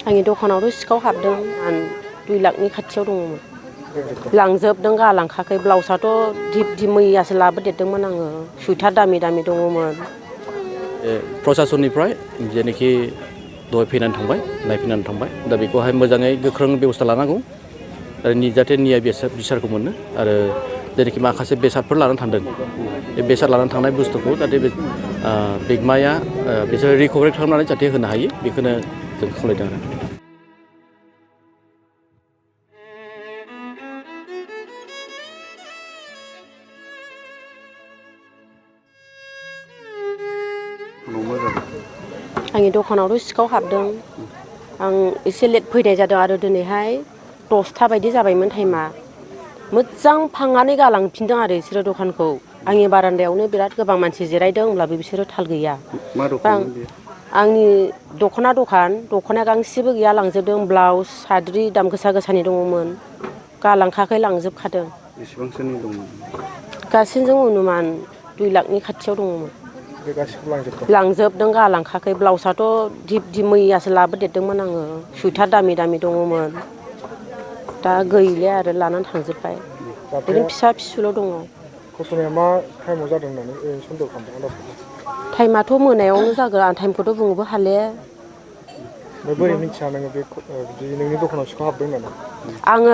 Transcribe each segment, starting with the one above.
आंनि दखानावथ' सिखाव हाबदों आं 2 लाखनि खाथियाव दङमोन लांजोबदों गालांखाखै ब्लाउसआथ' दिप मैयासो लाबोदेरदोंमोन आङो सुइटार दामि दङमोन प्रशासननिफ्राय जेनोखि दहाय फैनानै थांबाय नायफैनानै थांबाय दा बेखौहाय मोजाङै गोख्रों बेबस्था लानांगौ आरो जाहाथे न्याय बिसारखौ मोनो आरो जेनोखि माखासे बेसादफोर लानानै थांदों बे बेसाद लानानै थांनाय बुस्थुखौ जाहाथे बे बिगोमाया बिसोरो रिकभारि खालामनानै जाहाथे होनो हायो बेखौनो जों खावलायदों आरो आंनि दखानावथ' सिखाव हाबदों आं एसे लेट फैनाय जादों आरो दिनैहाय 10ता बायदि जाबायमोन टाइमा मोजां फांनानै गालांफिनदों आरो बिसोरो दखानखौ आंनि बारान्दायावनो बिराद गोबां मानसि जिरायदों होमब्लाबो बिसोरो थाल गैया आंनि दख'ना गांसेबो गैया लांजोबदों ब्लाउस साद्रि दाम गोसानि दङमोन गालांखाखै लांजोबखादों बेसेबांसोनि दंमोन गासैजों अनुमान 2 लाखनि खाथियाव दङमोन लांजोबदों गालांखाखै ब्लाउसआथ' दिप मैयासो लाबोदेरदोंमोन आङो सुइटार दामि दङमोन दा गैलिया आरो लानानै थांजोब्बाय ओरैनो फिसा फिसौल' दङ घटनाया मा टाइमाव जादों होननानै सन्देह खालामदों टाइमाथ' मोनायावनो जागोन आं टाइमखौथ' बुंनोबो हाले बोरै मिथिया नोङो बे बिदि नोंनि दखानाव सिखाव हाबदों होननानै आङो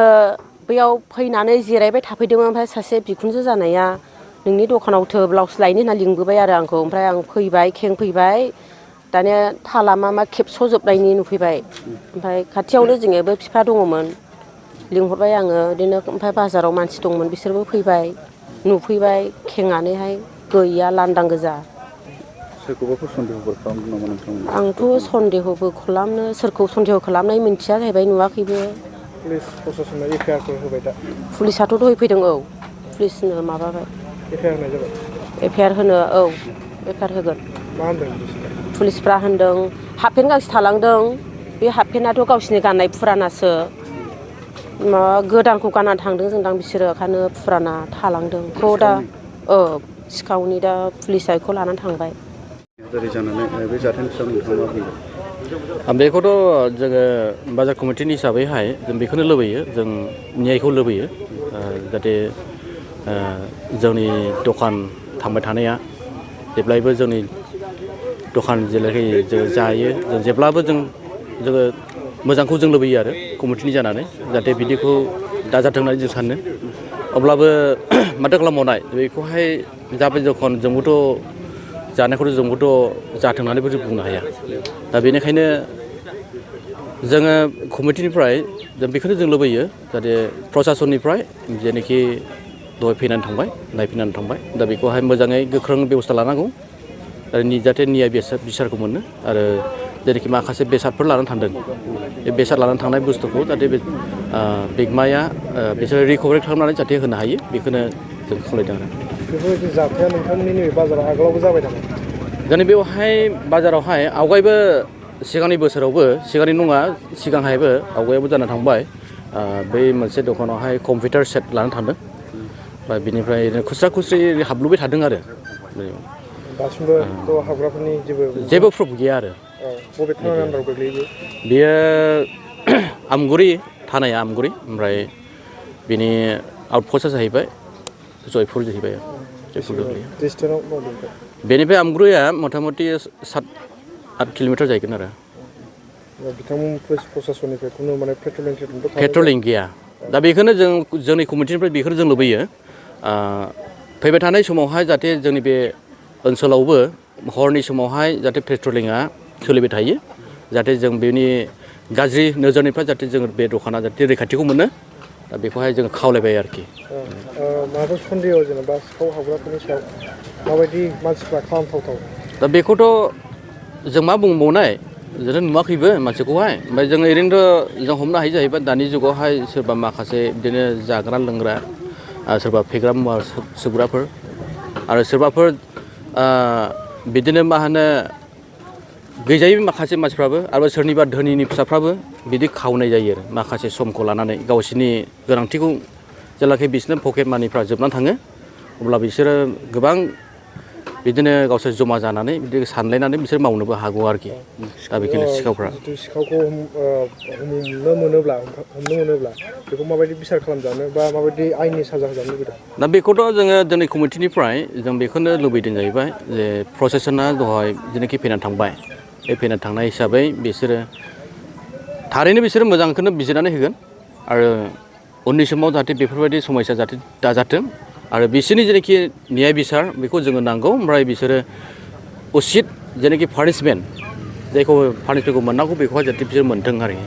बैयाव फैनानै जिरायबाय थाफैदोंमोन ओमफ्राय सासे बिखुनजो जानाया नोंनि दखानावथो ब्लाउस लायनो होनना लिंबोबाय आरो आंखौ ओमफ्राय आं फैबाय खेंफैबाय दानिया थाला मा खेबस'जोबनायनि नुफैबाय ओमफ्राय खाथियावनो जोंनियाबो बिफा दङमोन लिंहरबाय आङो बिदिनो ओमफ्राय बाजाराव मानसि दंमोन बिसोरबो फैबाय नुफैबाय खेंनानैहाय गैया लांदां गोजा सोरखौबाफोर सन्देहफोर खालामदों नामा नोंथांमोना आंथ' सन्देहबो खालामनो सोरखौ सन्देह खालामनाय मिन्थिया जाहैबाय नुवाखैबो पुलिस प्रशासना एफआइआरफोर होबाय दा पुलिसाथ' दहाय फैदों औ पुलिसनो माबाबाय एफआइआर होनाय जाबाय एफआइआर होनो औ एफआइआर होगोन मा होनदों पुलिसफ्रा होनदों हाफपेन्ट गांसे थालांदों बे हाफपेन्टआथ' गावसिनि गाननाय फुरानासो गोदानखौ गाननानै थांदों जोंदां बिसोरो ओंखायनो फुराना थालांदों बेखौ दा सिखावनि दा पुलिसा बेखौ लानानै थांबाय जानानै बे जाथायनि सायाव नोंथाङा मा बुंदों बेखौथ' जोङो बाजार कमिटिनि हिसाबैहाय जों बेखौनो लुबैयो जों न्यायखौ लुबैयो जाहाथे जोंनि दखान थांबाय थानाया जेब्लायबो जोंनि दखान जेलाखि जों जायो जों जेब्लाबो जोङो मोजांखौ जों लुबैयो आरो कमिटिनि जानानै जाहाथे बिदिखौ दाजाथों होननानै जों सानो अब्लाबो माथो खालामबावनाय बेखौहाय जाबाय जखन जोंबोथ' जानायखौथ' जोंबोथ' जाथों होननानैबो जों बुंनो हाया दा बेनिखायनो जोङो कमिटिनिफ्राय जों बेखौनो जों लुबैयो जाहाथे प्रशासननिफ्राय जेनोखि दहाय फैनानै थांबाय नायफैनानै थांबाय दा बेखौहाय मोजाङै गोख्रों बेबस्था लानांगौ आरो जाहाथे न्याय बिसारखौ मोनो आरो जेनोखि माखासे बेसादफोर लानानै थांदों बे बेसाद लानानै थांनाय बुस्थुखौ जाहाथे बे बिगोमाया बिसोरो रिकभारि खालामनानै जाहाथे होनो हायो बेखौनो जों खावलायदों आरो बेफोरबायदि जाथाया नोंथांमोननि नैबे बाजाराव आगोलावबो जाबाय नामा जोंनि बेवहाय बाजारावहाय आवगायबो सिगांनि बोसोरावबो सिगांनि नङा सिगांहायबो आवगायावबो जाना थांबाय बै मोनसे दखानावहाय कम्पिउटार सेट लानानै थांदों बा बिनिफ्राय खुस्रा खुस्रि हाबलुबाय थादों आरो दासिमबो हाबग्राफोरनि जेबो प्रुफ गैया आरो बबे थानानि आन्दाराव गोग्लैयो बेयो आमगुरि थानाया आमगुरि ओमफ्राय बिनि आउटपस्टआ जाहैबाय जयपुर जाहैबाय जयपुर गोग्लैयो बेनिफ्राय आमगुरिया मथा मथि 7-8 किल'मिटार जाहैगोन आरो बिथांमोन प्रशासननिफ्राय खुनु माने पेट्रलिं गैया दा बेखौनो जोंनि कमिटिनिफ्राय बेखौनो जों लुबैयो फैबाय थानाय समावहाय जाहाथे जोंनि बे ओनसोलावबो हरनि समावहाय जाहाथे पेट्रलिंआ सोलिबाय थायो जाहाथे जों बेनि गाज्रि नोजोरनिफ्राय जाहाथे जों बे दखाना जाहाथे रैखाथिखौ मोनो दा बेखौहाय जों खावलायबाय आरोखि माबाफोर सन्देह जेनेबा सिखाव हाबग्राफोरनि सायाव माबायदि मानसिफ्रा खालामथावथाव दा बेखौथ' जों मा बुंबावनाय जों नुवाखैबो मानसिखौहाय ओमफ्राय जों ओरैनोथ' जों हमनो हायो जाहैबाय दानि जुगावहाय सोरबा माखासे बिदिनो जाग्रा लोंग्रा सोरबा फेग्रा मुवा सोबग्राफोर आरो सोरबाफोर बिदिनो मा होनो गैजायै माखासे मानसिफ्राबो आरो सोरनिबा धोनिनि फिसाफ्राबो बिदि खावनाय जायो आरो माखासे समखौ लानानै गावसोरनि गोनांथिखौ जेब्लाखि बिसोरनो पकेट मानिफ्रा जोबनानै थाङो अब्ला बिसोरो गोबां बिदिनो गावसोर जमा जानानै बिदि सानलायनानै बिसोर मावनोबो हागौ आरोखि दा बेखिनि सिखावफ्रा जिथु सिखावखौ हमनो मोनोब्ला बेखौ माबायदि बिसार खालामजानो बा माबायदि आयेननि साजा होजानो लुबैदों? दा बेखौथ' जोङो दिनै कमिटिनिफ्राय जों बेखौनो लुबैदों जाहैबाय जे प्रसेसना दहाय जेनाखि फैनानै थांबाय बे फैनानै थांनाय हिसाबै बिसोरो थारैनो बिसोरो मोजांखौनो बिजिरनानै होगोन आरो उननि समाव जाहाथे बेफोरबायदि समस्या जाहाथे दाजाथों आरो बिसोरनि जेनाखि न्याय बिसार बेखौ जोङो नांगौ ओमफ्राय बिसोरो उसित जेनाखि पानिशमेन्ट जायखौ पानिशमेन्टखौ मोननांगौ बेखौहाय जाहाथे बिसोर मोनथों आरोखि